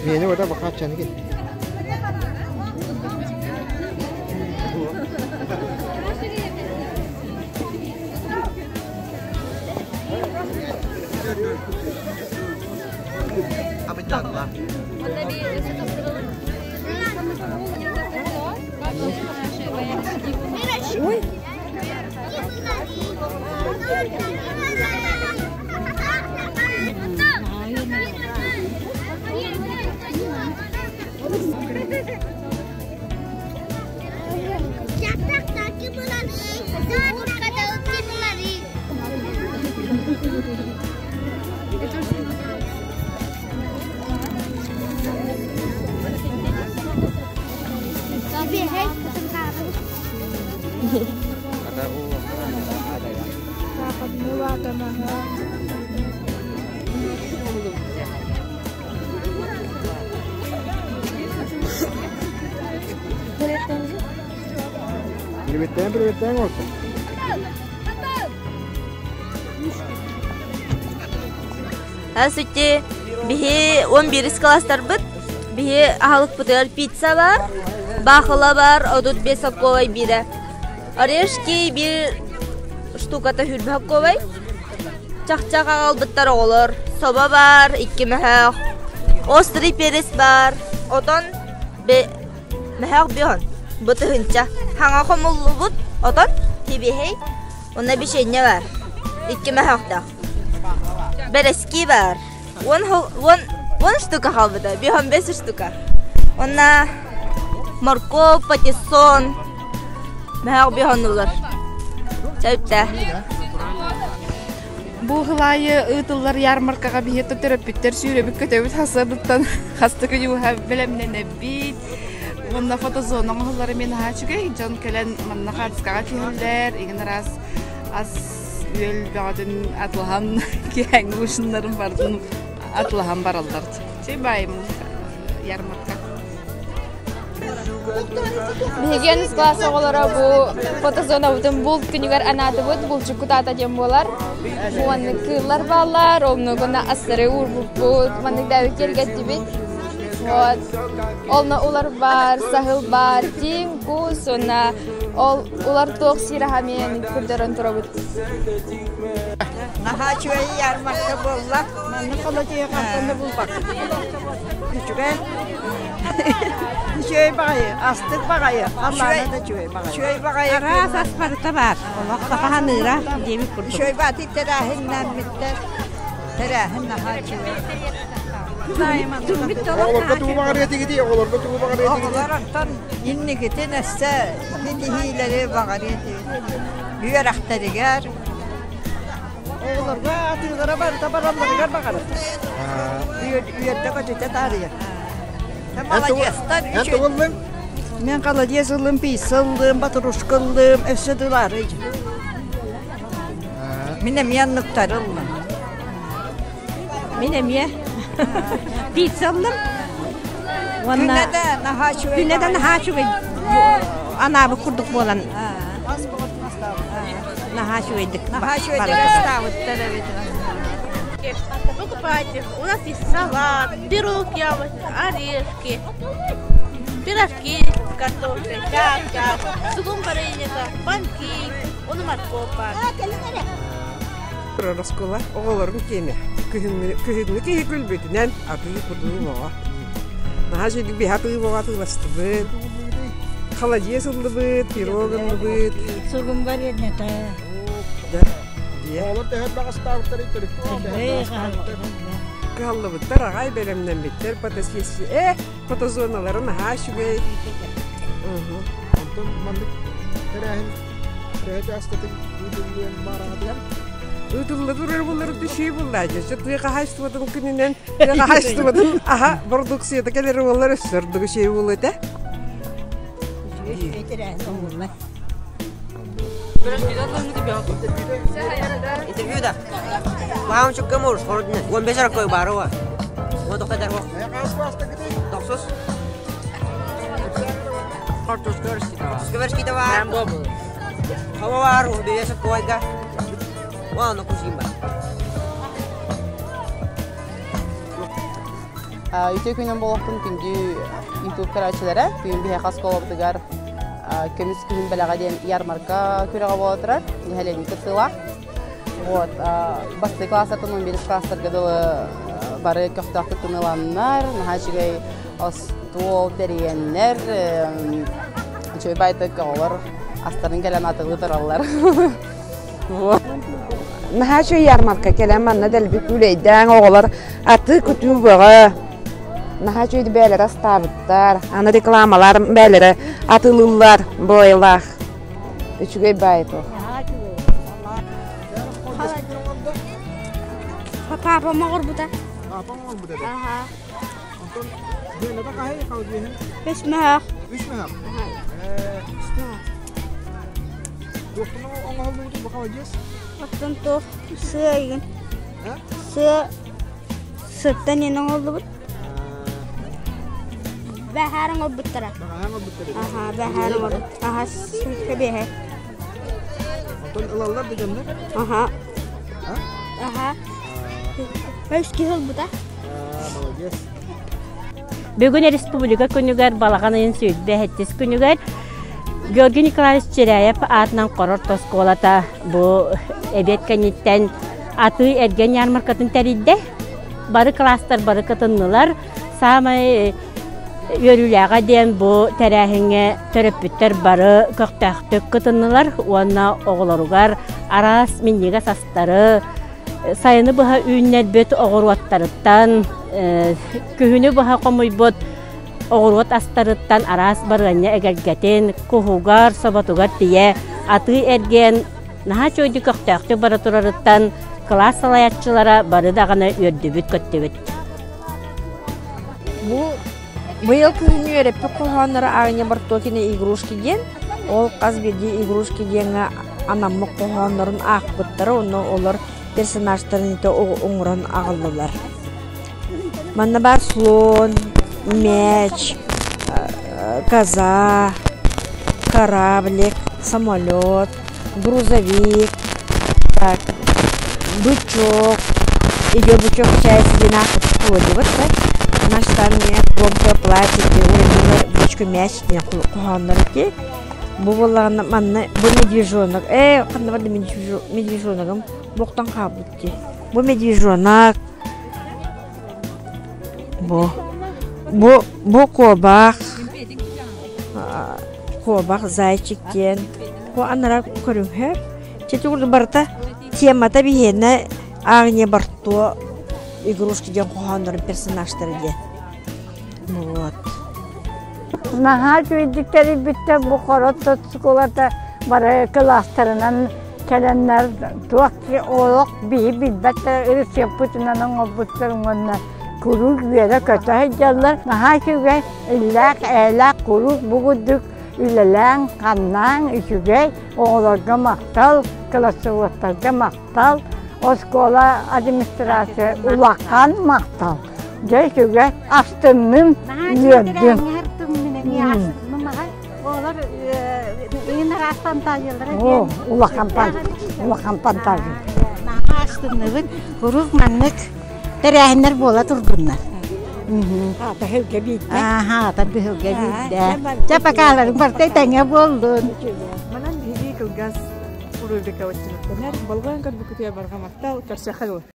Миэнэ ота бакааччаны кет. Ой. Приветтээн, приветтээн olsun. Здравствуйте. Биһи 11 класстарбыт. Биһи аһылыкпытыгар пицца бар, баахыла бар, 35 сокковай биирэ. Орешки биир штуката хүрбэ сокковай. Чахчах аҕалбыттар оҕолор. Собо бар, икки мөһөөх. Острый перец бар. Отон мөһөөх биһон. Бытыһынча. Хаҥа хомуллубут отон тибиһэй. Онно бичиэнньэ бар. Икки мөһөөхтөөх. Бэрэски бар. Уон, уон, уон штука хаалбыта. Биһон бес штука. Онна морковь, патиссон. Мөһөөх биһоннулар. Чэйптэ. Бу хылаайы ыытыллар ярмаркаҕа биһиэхэ төрөппүттэр сүүрэбит көтөбүт хасыабыттан хастык юуһа бэлэмнэнэбит. Уонна фотозона оҥоһуллара мин наһаа үчүгэй. Дьон кэлэн манна хаартыскаҕа түһэллэр, игин араас ас үөл бөҕөтүн атылаһан киэһээҥҥи ужиннарын барытын атылаһан бараллар. Чэй баайым ярмарка. Биһиги онус класс оҕолоро бу фотозонабытын булт күнүгэр анаатыбыт, булчуккут аата диэн буолар. Уонна кыыллар бааллар, оннугуна астары уурбуппут, маннык дээбит киэргэттибит. Вот. Онно улар бар, саһыл бар, тииҥ, кус уонна ол улар туох сиир аһа эмиэ көрдөрөн турабыт. Наһаа үчүгэй ярмарка буолла. Манна холодильник хантан да булбаккын. Үчүгэй. Үчүгэй баҕайы, астык баҕайы, халлаана да үчүгэй баҕайы. Үчүгэй баҕайы. Араас ас барыта баар. Олох сахаһаныыра диэбит курдук. Үчүгэй баати тэрээһиннэммиттэр. Тэрээһин наһаа үчүгэй. Оҕолорго тугу баҕарыа этигитий? Оҕолорго тугу баҕарыа этигитий? Оҕолор оттон инникитин өссө ситиһиилэри баҕарыа этибит. Үөрэхтэригэр Оҕолорго атыылара барыта баралларыгар баҕарабыт. Үөрдэ көтүтэ таарыйа. Маладьыастар Эн тугу ыллыҥ? Мен холодец ыллым, пицца ыллым, батрушка ыллым, өссө дылары. Мин эмиэ оннуктары ыллым. Мин эмиэ пицца ыллым. Уонна күнэ да наһаа үчүгэй анаабыт курдук буолан наһаа үчүгэйдик Наһаа үчүгэйдик астаабыттар эбит. Покупайте. У нас есть салат, пирог яблочный, орешки, пирожки с картошкой, чак-чак, сугум вареника, панкейк, уну морковка. Оскуола оҕолорун киэнэ күһүҥҥү киһи күлбүтүнэн атыы-кутуу бөҕө. Наһаа үчүгэй биһи атыы бөҕө атыыластыбыт. Холодец ыллыбыт, пирог ыллыбыт. Сугум вареньета. Оҕолор төһө баҕастаабыттарый Кыһаллыбыттар аҕай бэлэмнэммиттэр фотосессия фотозоналары наһаа үчүгэй. Онтон маннык тэрээһин төһө чаастатык ыытыллыан баараҕатыгар? Ыытылла турар буллар үчүгэй буллааччы. Тыа хаһаайыстыбатын күнүнэн тыа хаһаайыстыбатын аһа бородууксуйата кэлэр буоллар өссө ордук үчүгэй буолуо этэ. Үчүгэй тэрээһин оҥоһуллар. Интервью да. Маам чуккамур, хородна. Уон бесер кой барова. Уон тоқтатар хо. Тохсус. Скверски бар. Хава бар, бесер койга. Уан кусимба. Үтө күнүн болохтун күндү YouTube көрөөчүлэрэ бүгүн биһиэхэ оскуолабытыгар көмүс күһүн бэлэҕэ диэн ярмарка күрэҕэ буола турар. Нэһилиэнньэ кыттыылаах. Вот, бастакы класстартан 11 класстарга дылы бары көхтөөх кыттыыланнар, наһаа үчүгэй остуол тэрийэннэр, үчүгэй байтык оҕолор астарын кэлэн атылыы тураллар. Наһаа үчүгэй ярмарка кэлэн манна дэлби күүлэйдээн оҕолор атыы-кутуу бөҕө. Наһаа үчүгэй бэйэлэрэ астаабыттар. Аны рекламалар бэйэлэрэ атыылыыллар быайылаах. Үчүгэй баай туох. Папам оҕорбута. Папам оҕорбута да? Аха. Онтон дьиэлэбэ хаһый халдьыһын? Үс мөһөх. Үс мөһөх? Туохтан оҥоһуллубутун бу халадьыас? Оттон туох сыа ыйгын. Сыа сыттан иэн оҥоһуллубут. Бэһээр оҥорбуттара. Бэҕэһээ оҥорбуттара. Аха, бэһээр оҥорбут. Аха, сэбиэһэ. Оттон ылаллар да дьоннор? Аха. Аха. Үс киһи ылбыта. Молодец. Бүгүн Республика күнүгэр балаҕан ыйын 27 күнүгэр Георгий Николаевич Чиряев аатынан Хорор оскуолата бу эбиэт кэнниттэн атыы эргиэн ярмаркатын тэрийдэ. Бары класстар бары кытыннылар. Саамай үөрүүлээҕэ диэн бу тэрээһиҥҥэ төрөппүттэр бары көхтөөхтүк кытыннылар уонна оҕолоругар араас минньигэс астары, сайыны быһа үүннэрбит оҕуруоттарыттан, күһүнү быһа хомуйбут оҕуруот астарыттан араас барыанньа эгэлгэтин, куһугар, соботугар тиийэ атыы-эргиэн наһаа үчүгэйдик көхтөөхтүк бара турарыттан кылаас салайааччылара бары даҕаны үөрдүбүт-көттүбүт. Бу быйыл күһүн үөрэппит хоһоонноро Агния Бартокина «Игрушки» диэн. Ол хас биирдии игрушки диэҥҥэ анаммыт хоһооннорун аахпыттара уонна олор персонажтарын ити оҥорон аҕаллылар. Манна баар слон, мяч, коза, кораблик, самолет, грузовик, так, бычок, идет бычок чай вот наш там громко платит, уронила мяч диэн хоһооннор ити. Бу буоллаҕына манна бу медвежонок, ээ ханна барда медвежоногым буохтан хаалбыт дии. Бу медвежонок, бу бу бу куобах, куобах зайчик диэн. Бу анараа көрүҥһэ. Чэ курдук барыта темата биһиэнэ Агния Барто игрушки диэн хоһооннорун персонажтара диэн. Вот. Наһаа үчүгэйдик тэрийбиттэр бу Хорот оскуолата бары кылаастарынан кэлэннэр туох олох биһи билбэт ырысыаппытынан оҥорбуттар уонна куруук үөрэ-көтө сылдьаллар. Наһаа үчүгэй, иллээх-эйэлээх куруук бу курдук үлэлээҥ, хамнаан үчүгэй, оҕолорго махтал, классоводтарга махтал, оскуола администрация улахан махтал. Дьэ үчүгэй, астынным, үөрдүм. О, улахан улахан фантазия. Астынныбыт, куруук маннык тэрээһиннэр буола турдуннар. Аата хылга биирдэ. Аха, ата быһылга биирдэ. Чэ, покаларыҥ барыта тэҥэ буоллун. Манан биһиги кылгас рубрика өттүнэр. Болҕойон көрбүккүтүгэр барҕа махтал, көрсөххө дылы.